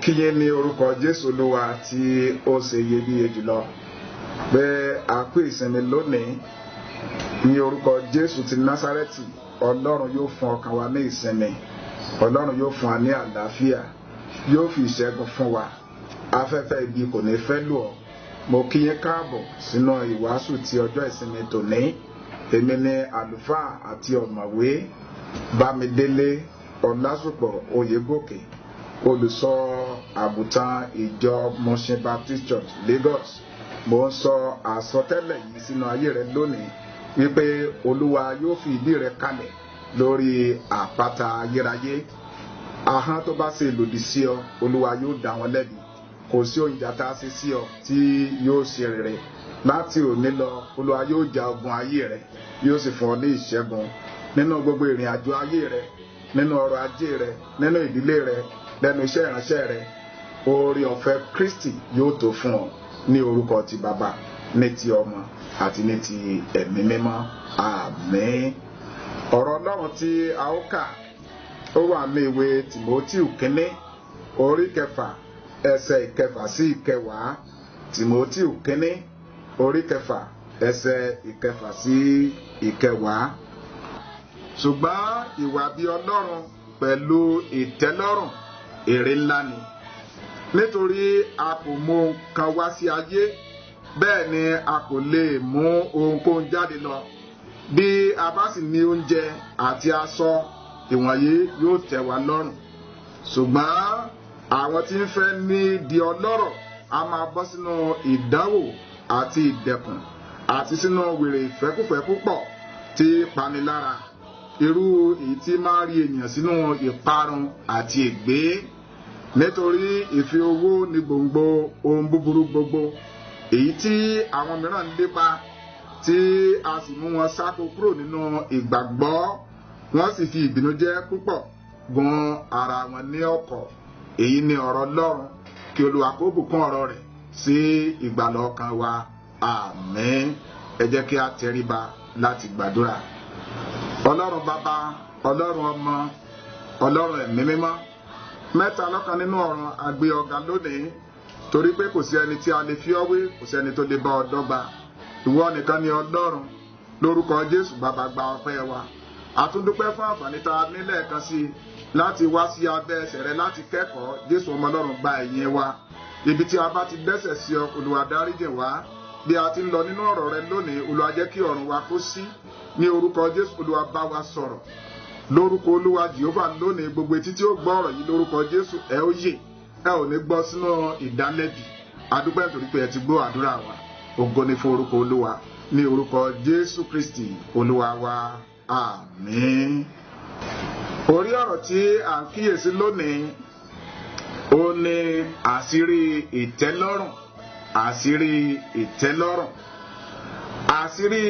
Kí yín ní orúkọ Jésù Olúwa tí ó ṣe iyebíye jùlọ pé a kú ìsinmi lónìí. Ní orúkọ Jésù ti Násárẹ́tì, Ọlọ́run yóò fún ọkàn wa ní ìsinmi, Ọlọ́run yóò fún wa ní àlàáfíà, yóò fi ìṣẹ́gun fún wa. Afẹ́fẹ́ ibi kò ní fẹ́ lù ọ́. Mo kí yín káàbọ̀ sínú ìwàásù ti ọjọ́ ìsinmi tòní. Èmi ni àlùfáà àti ọ̀mọ̀wé Bámidélé Ọlásùpọ̀ Oyègòkè, olùsọ àgùntàn ìjọ Mushin Baptist Church, Lagos. Mo ń sọ àsọtẹ́lẹ̀ yìí sínú ayé rẹ lónìí wípé Olúwa yóò fi ìdí rẹ kalẹ̀ lórí àpáta ayérayé. Ahọ́n tó bá ṣe lòdì sí ọ, Olúwa yóò dá wọn lẹ́bi. Kò sí ohun ìjà tá a ṣe sí ọ tí yóò ṣe rere. Láti òní lọ, Olúwa yóò ja ogun ayé rẹ, yóò sì fún ọ ní ìṣẹ́gun nínú gbogbo ìrìn àjò ayé rẹ, nínú ọrọ̀ ajé rẹ, nínú ìdílé rẹ, lẹ́nu iṣẹ́ ìránṣẹ́ rẹ. Oore ọ̀fẹ́ Kristi yóò tó fún ọ ní orúkọ ti Bàbá, ní ti Ọmọ àti ní ti Ẹ̀mí Mímọ́. Àmín. Ọ̀rọ̀ Ọlọ́run tí a ó kà, ó wà ní ìwé Tìmótíù kínní, orí 6, ẹsẹ̀ 6 sí 10. Tìmótíù kínní, orí 6, ẹsẹ̀ 6 sí 10. Ṣùgbọ́n ìwà bí Ọlọ́run pẹ̀lú ìtẹ́lọ́rùn èrè ńlá ni. Nítorí a kò mú ohun kan wá sí ayé, bẹ́ẹ̀ ni a kò lè mú ohunkóhun jáde lọ. Bí a bá sì ní oúnjẹ àti aṣọ, ìwọ̀nyí yóò tẹ́ wa lọ́rùn. Ṣùgbọ́n àwọn tí ń fẹ́ ní di ọlọ́rọ̀ a máa bọ́ sínú ìdánwò àti ìdẹ̀kùn àti sínú wèrè ìfẹ́kùfẹ́ púpọ̀ tí panilára, irú èyí tí máa rí ènìyàn sínú ìparun àti ègbé. Nítorí ìfẹ́ owó ní gbòǹgbò ohun búburú gbogbo, èyí tí àwọn mìíràn ń lépa, tí a sì mú wọn sáko kúrò nínú ìgbàgbọ́, wọ́n sì fi ìbìnújẹ́ púpọ̀ gun ara wọn ní ọ̀kọ̀. Èyí ni ọ̀rọ̀ Ọlọ́run. Kí Olúwa kó bùkún ọ̀rọ̀ rẹ̀ sí ìgbàlà ọkàn wa. Àmín. Ẹ jẹ́ kí a tẹríba láti gbàdúrà. Ọlọ́run Bàbá, Ọlọ́run Ọmọ, Ọlọ́run Ẹ̀mí Mímọ́, mẹ́ta lọ́kan nínú ọ̀run, àgbé ọ̀gá lónìí, torí pé kò sí ẹni tí a lè fi ọ́ wé, kò sí ẹni tó lè bá ọ dọ́gba. Ìwọ nìkan ni Ọlọ́run. Lórúkọ Jésù, Bàbá, gba ọpẹ́ wa. A tún dúpẹ́ fún àǹfààní tá a ní lẹ́ẹ̀kan sí i láti wá sí abẹ́ ẹsẹ̀ rẹ láti kẹ́kọ̀ọ́. Jésù ọmọ Ọlọ́run, gba ẹ̀yìn wa. Ibi tí a bá ti dẹ́ṣẹ̀ sí ọ, Olúwa dáríjì wá. Bí a ti ń lọ nínú ọ̀rọ̀ rẹ lónìí, Olúwa jẹ́ kí ọ̀run wa kó sí. Ní orúkọ Jésù, Olúwa bá wa sọ̀rọ̀. Lórúkọ Olúwa Jèhófà lónìí, gbogbo etí tí ó gbọ́ ọ̀rọ̀ yìí lórúkọ Jésù, ẹ ó yè, ẹ ò ní gbọ́ sínú ìdálẹ́bi. Adúpẹ́ nítorí pé ẹ ti gbọ́ àdúrà wa. Ògo ni fún orúkọ Olúwa. Ní orúkọ Jésù Kristi Olúwa wa. Àmín. Orí ọ̀rọ̀ tí à ń kíyèsí lónìí, ó ní àṣírí ìtẹ́lọ́rùn. Àṣírí ìtẹ́lọ́rùn. Àṣírí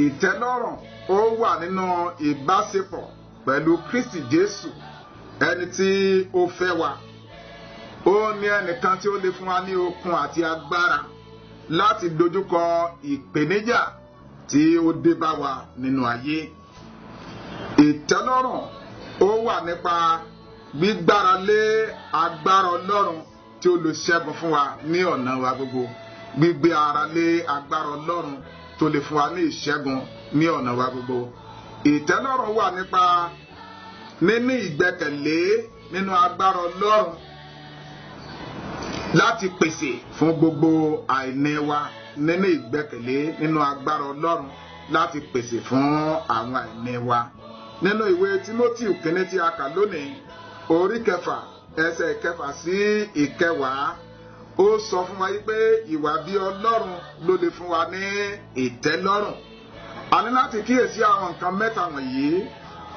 ìtẹ́lọ́rùn ó wà nínú ìbáṣepọ̀ pẹ̀lú Kristi Jésù, ẹni tí ó fẹ́ wa. Ó ní ẹnìkan tí ó lè fún wa ní okun àti agbára láti dojúkọ ìpèníjà tí ó dé bá wa nínú ayé. Ìtẹ́lọ́rùn ó wà nípa gbígbára lé agbára Ọlọ́run tí ó lè ṣẹ́gun fún wa ní ọ̀nà wa gbogbo. Gbígbé ara lé agbára Ọlọ́run tó lè fún wa ní ìṣẹ́gun ní ọ̀nà wa gbogbo. Ìtẹ́lọ́rùn wà nípa níní ìgbẹ́kẹ̀lé nínú agbára Ọlọ́run láti pèsè fún gbogbo àìní wa. Níní ìgbẹ́kẹ̀lé nínú agbára Ọlọ́run láti pèsè fún àwọn àìní wa. Nínú ìwé Tímótíù kínní tí a kà lónìí, orí 6, ẹsẹ̀ 6 sí 10, ó sọ fún wa pé ìwà bí Ọlọ́run ló lè fún wa ní ìtẹ́lọ́rùn. A ní láti kíyèsí àwọn nǹkan mẹ́ta wọ̀nyí.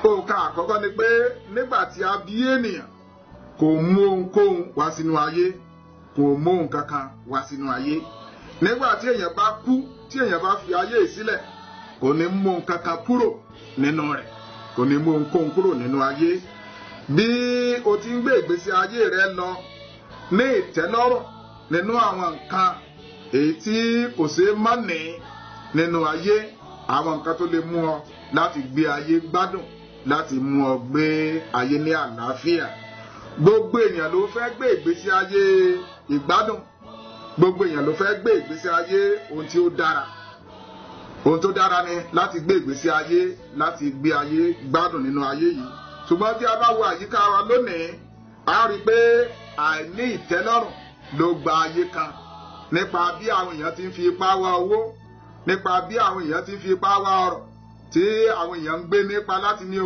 Nǹkan àkọ́kọ́ ni pé nígbà tí a bí ènìyàn, kò mú ohunkóhun wá sínú ayé, kò mú ohun kankan wá sínú ayé. Nígbà tí èèyàn bá kú, tí èèyàn bá fi ayé sílẹ̀, kò ní mú ohun kankan kúrò nínú rẹ̀, kò ní mú ohunkóhun kúrò nínú ayé. Bí o ti ń gbé ìgbésí ayé rẹ lọ ní ìtẹ́lọ́rùn nínú àwọn nǹkan èyí tí kò ṣeé má ní nínú ayé, àwọn nǹkan tó lè mú ọ láti gbé ayé gbádùn, láti mú ọ gbé ayé ní àlàáfíà. Gbogbo èèyàn ló fẹ́ gbé ìgbésí ayé ìgbádùn. Gbogbo èèyàn ló fẹ́ gbé ìgbésí ayé ohun tí ó dára. Ohun tó dára ni láti gbé ìgbésí ayé, láti gbé ayé gbádùn nínú ayé yìí. Ṣùgbọ́n tí a bá wo àyíká wa lónìí, a rí i pé àìní ìtẹ́lọ́rùn ló gba ayé kan, nípa bí àwọn èèyàn ti ń fi ipá wá owó, nípa bí àwọn èèyàn ti ń fi ipá wá ọrọ̀, tí àwọn èèyàn ń gbé nípa láti ní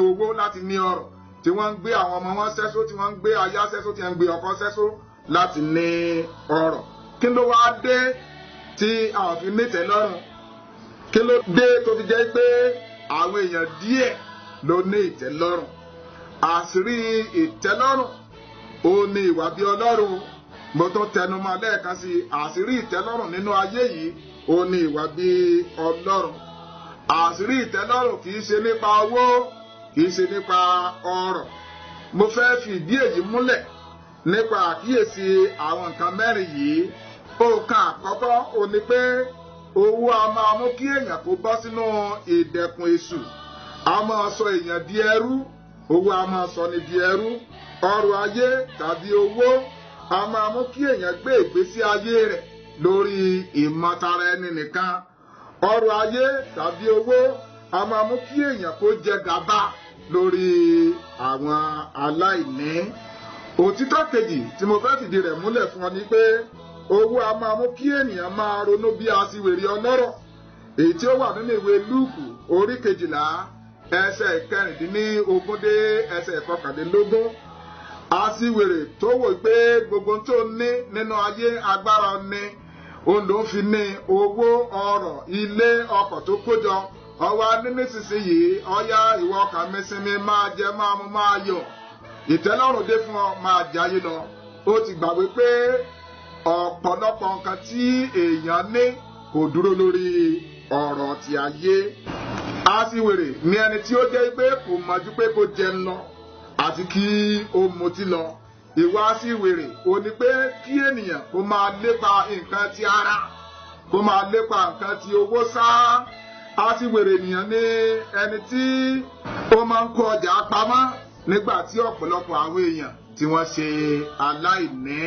owó, láti ní ọrọ̀, tí wọ́n ń gbé àwọn ọmọ wọn sẹ́só, tí wọ́n ń gbé aya sẹ́só, tí wọ́n ń gbé ọkọ sẹ́só láti ní ọrọ̀. Kí ló wá dé tí àwọn fi nítẹ́lọ́rùn? Kí ló dé tó fi jẹ́ pé àwọn èèyàn díẹ̀ ló ní ìtẹ́lọ́rùn? Àṣírí ìtẹ́lọ́rùn ó ní ìwà bí Ọlọ́run. Mo tún tẹnumọ́ lẹ́ẹ̀kan sí, àṣírí ìtẹ́lọ́rùn nínú ayé yìí ó ní ìwà bí Ọlọ́run. Àṣírí ìtẹ́lọ́rùn kì í ṣe nípa owó, kì í ṣe nípa ọrọ̀. Mo fẹ́ fi ìdí èyí múlẹ̀ nípa àkíyèsí àwọn nǹkan mẹ́rin yìí. Òǹkà àkọ́kọ́ ó ní pé owó a máa mú kí èèyàn kó bọ́ sínú ìdẹ̀kùn èṣù, a máa sọ èèyàn di ẹrú. Owó a máa sọ ni di ẹrú. Ọrọ̀ ayé tàbí owó a máa mú kí èèyàn gbé ìgbésí ayé rẹ̀ lórí ìmọ̀tara ẹni nìkan. Ọrọ̀ ayé tàbí owó a máa mú kí èèyàn kó jẹ gàba lórí àwọn aláìní. Òtítọ́ kejì tí mo fẹ́ fìdí rẹ̀ múlẹ̀ fún ọ ni pé owó a máa mú kí ènìyàn máa ronú bí aṣiwèrè ọlọ́rọ̀, èyí tí ó wà nínú ìwé Lúùkù orí 12 ẹsẹ̀ 16 dé ẹsẹ̀ 21. Aṣiwèrè tó wò pé gbogbo tó ní nínú ayé agbára ní òun ló ń fi ní owó, ọrọ̀, ilé, ọkọ̀ tó kójọ. Ọwọ́ ní nísinsìnyí, ọyá ìwọ ọkàn mi sinmi, máa jẹ, máa mu, máa yọ̀, ìtẹ́lọ́rùn dé fún ọ, máa jayé lọ. Ó ti gbàgbé pé ọ̀pọ̀lọpọ̀ nǹkan tí èèyàn ní kò dúró lórí ọ̀rọ̀ ti ayé. Aṣiwèrè ni ẹni tí ó jẹ́ pé kò mọ̀jú pé kó jẹun lọ àti kí ó mutí lọ. Ìwà aṣiwèrè ò ní pé kí ènìyàn kó máa lépa nǹkan ti ara, kó máa lépa nǹkan ti owó sáá. Aṣiwèrè ènìyàn ni ẹni tí ó máa ń kó ọjà pamọ́ nígbà tí ọ̀pọ̀lọpọ̀ àwọn èèyàn tí wọ́n ṣe aláìní.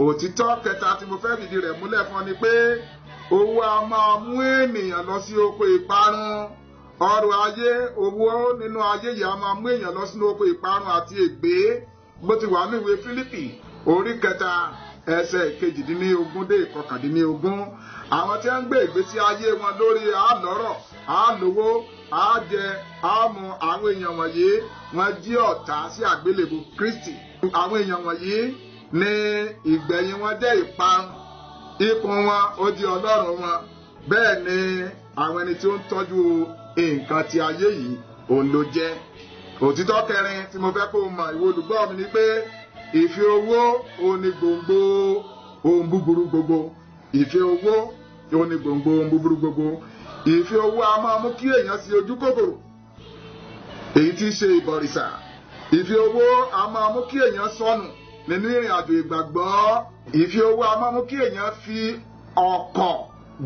Òtítọ́ kẹta tí mo fẹ́ fìdí rẹ̀ múlẹ̀ fún ọ ni pé owó a máa mú ènìyàn lọ sí oko ìparun. Ọrọ̀ ayé, owó nínú ayé yìí a máa mú èèyàn lọ sínú oko ìparun àti ègbé, bó ti wà ní ìwé Fílípì orí 3 ẹsẹ̀ 18 dé 19. Àwọn tí wọ́n ń gbé ìgbésí ayé wọn lórí àlọ́rọ̀, àlówó, àjẹ, àmu, àwọn èèyàn wọ̀nyí wọ́n jí ọ̀tá sí àgbélébùú Kristi. Àwọn èèyàn wọ̀nyí ní ìgbẹ̀yìn wọn jẹ́ ìparun. Ikùn wọn ó di ọlọ́run wọn. Bẹ́ẹ̀ ni àwọn ẹni tí ó ń tọ́jú nǹkan ti ayé yìí òun ló jẹ́. Òtítọ́ kẹrin tí mo fẹ́ kó o mọ̀, ìwọ olùgbọ́ mi, ni pé ìfẹ́ owó òun ni gbòǹgbò ohun búburú gbogbo. Ìfẹ́ owó òun ni gbòǹgbò ohun búburú gbogbo. Ìfẹ́ owó a máa mú kí èèyàn sí ojú kòkòrò, èyí tí í ṣe ìbọ̀rìṣà. Ìfẹ́ owó a máa mú kí èèyàn sọnù nínú ìrìn àjò ìgbàgbọ́. Ìfẹ́ owó a máa mú kí èèyàn fi ọkọ̀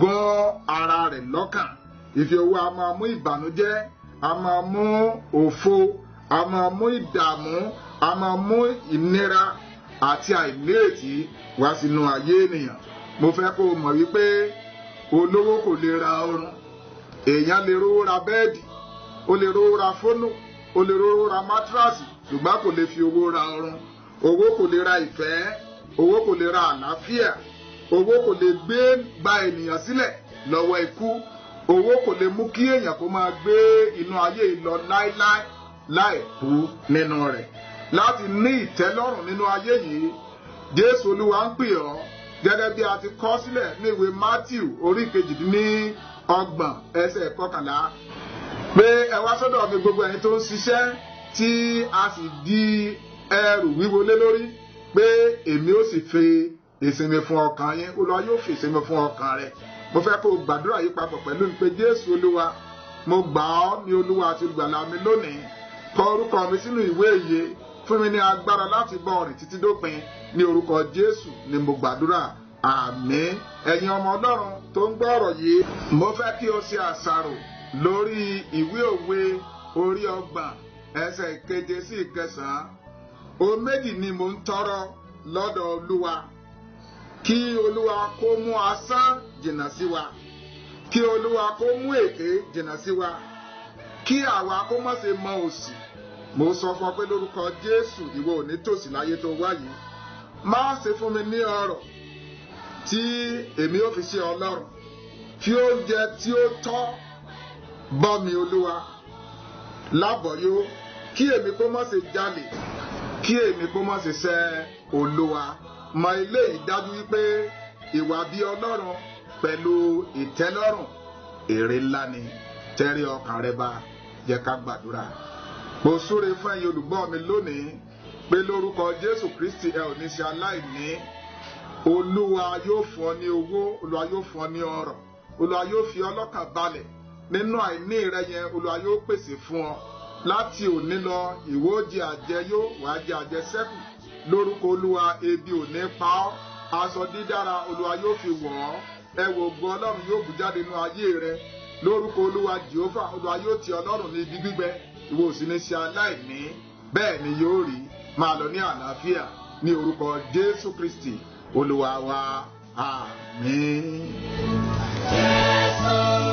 gan ara rẹ̀ lọ́kàn. Ìfẹ́ owó a máa mú ìbànújẹ́, a máa mú òfo, a máa mú ìdààmú, a máa mú ìnira àti àìnírètí wá sínú ayé ènìyàn. Mo fẹ́ kó o mọ̀ wípé olówó kò lè ra oorun. Èèyàn lè rówó ra bẹ́ẹ̀dì, ó lè rówó ra fóònù, ó lè rówó ra mátíráàsì, ṣùgbọ́n kò lè fi owó ra oorun. Owó kò lè ra ìfẹ́, owó kò lè ra àlàáfíà, owó kò lè gbé gba ènìyàn sílẹ̀ lọ́wọ́ ikú, owó kò lè mú kí èèyàn kó máa gbé inú ayé lọ láéláé láì kú nínú rẹ̀. Láti ní ìtẹ́lọ́rùn nínú ayé yìí, Jésù Olúwa ń pè ọ́ gẹ́gẹ́ bí a ti kọ sílẹ̀ ní ìwé Mátíù orí 28 ẹsẹ̀ 11 pé ẹ wá sọ́dọ̀ mi gbogbo ẹ̀yin tó ń ṣiṣẹ́ tí a sì di ẹrù wíwo lé lórí, pé èmi ó sì fi ìsinmi fún ọkàn yín. Olúwa yóò fi ìsinmi fún ọkàn rẹ. Mo fẹ́ kó o gbàdúrà yìí papọ̀ pẹ̀lú mi pé Jésù Olúwa, mo gbà ọ́ ní Olúwa àti Olùgbàlà mi lónìí. Kọ orúkọ mi sínú ìwé ìyè, fún mi ní agbára láti bá ọ rìn títí dópin. Ní orúkọ Jésù ni mo gbàdúrà, àmín. Ẹ̀yin ọmọ Ọlọ́run tó ń gbọ́ ọ̀rọ̀ yìí, mo fẹ́ kí o ṣe àṣàrò lórí ìwé òwe orí 30 ẹsẹ̀ 7 sí 9. Ohun méjì ni mò ń tọrọ lọ́dọ̀ Olúwa, kí Olúwa kó mú asán jìnnà sí wa, kí Olúwa kó mú èké jìnnà sí wa, kí àwa kó má ṣe mọ òṣì. Mo sọ fún ọ pé lórúkọ Jésù, ìwọ ò ní tòṣì láyé tó wá yìí. Má ṣe fún mi ní ọrọ̀ tí èmi ò fi ṣe Ọlọ́run, fi oúnjẹ tí ó tọ́ bọ́ mi Olúwa lábọ̀yó, kí èmi kó má ṣe jalè, kí èmi kó má ṣe ṣẹ̀ Olúwa. Mọ eléyìí dájú wípé ìwà bí Ọlọ́run pẹ̀lú ìtẹ́lọ́rùn èrè ńlá ni. Tẹ́rí ọkàn rẹ bá, jẹ́ ká gbàdúrà. Mo súre fún ẹ̀yin olùgbọ́ mi lónìí pé lórúkọ Jésù Kristi, ẹ ò ní ṣe aláìní. Olúwa yóò fún ọ ní owó, Olúwa yóò fún ọ ní ọrọ̀, Olúwa yóò fi ọ lọ́kàn balẹ̀ nínú àìní rẹ yẹn. Olúwa yóò pèsè fún ọ láti òní lọ. Ìwọ ó jẹ àjẹyó, wàá jẹ àjẹsẹ́kù lórúkọ Olúwa. Ebi ò ní pa ọ́. Aṣọ dídára, Olúwa yóò fi wọ̀ ọ́. Ẹwà ògo Ọlọ́run yóò bù jáde nínú ayé rẹ lórúkọ Olúwa Jèhófà. Olúwa yóò tì Ọlọ́run ní ibi gbígbẹ, ìwọ ò sì ní ṣe aláìní. Bẹ́ẹ̀ ni yóò rí. Máa lọ ní àlàáfíà ní orúkọ Jésù Kristi Olúwa wa. Àmín. Jésù.